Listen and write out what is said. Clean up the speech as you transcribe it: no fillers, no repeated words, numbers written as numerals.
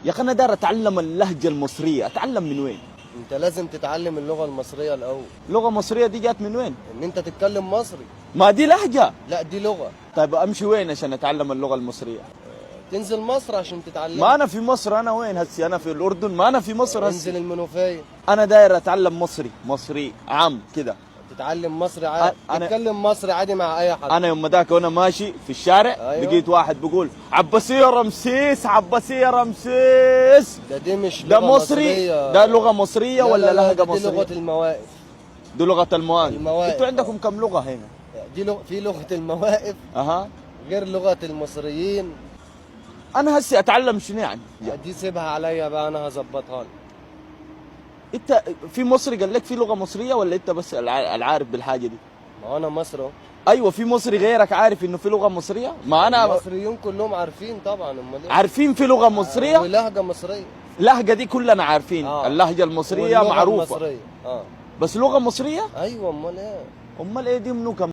يا اخي انا داير اتعلم اللهجة المصريه، اتعلم من وين؟ انت لازم تتعلم اللغة المصرية الاول. لغة مصرية دي جات من وين؟ ان انت تتكلم مصري. ما دي لهجه. لا دي لغه. طيب امشي وين عشان اتعلم اللغة المصريه؟ تنزل مصر عشان تتعلم. ما انا في مصر، انا وين هسي؟ انا في الاردن، ما انا في مصر انزل هسي. المنوفية. انا داير اتعلم مصري، مصري عام كده. تتعلم مصري عادي. تتكلم مصري عادي مع اي حد. انا يوم ذاك وانا ماشي في الشارع أيوة. لقيت واحد بيقول عباسيه رمسيس، عباسيه رمسيس. ده دي مش ده لغة مصري؟ مصرية. ده لغة مصرية لا ولا لا لا، لهجه دي مصرية؟ لغة المواقف. دي لغة المواقف. المواقف. انتوا عندكم كم لغة هنا؟ دي لغة، في لغة المواقف اها. غير لغة المصريين. انا هسي اتعلم شنو يعني؟ دي سيبها عليا بقى، انا هظبطها لك. انت في مصري قال لك في لغة مصرية ولا انت بس العارف بالحاجة دي؟ ما هو انا مصري اهو. ايوه، في مصري غيرك عارف انه في لغة مصرية؟ ما انا المصريين كلهم عارفين طبعا، امال ايه؟ عارفين في لغة مصرية؟ ولهجه مصرية. اللهجة دي كلنا عارفين. اللهجة المصرية واللغة معروفة. المصرية. بس لغة مصرية؟ ايوه، امال ايه؟ امال ايه دي منو كمان؟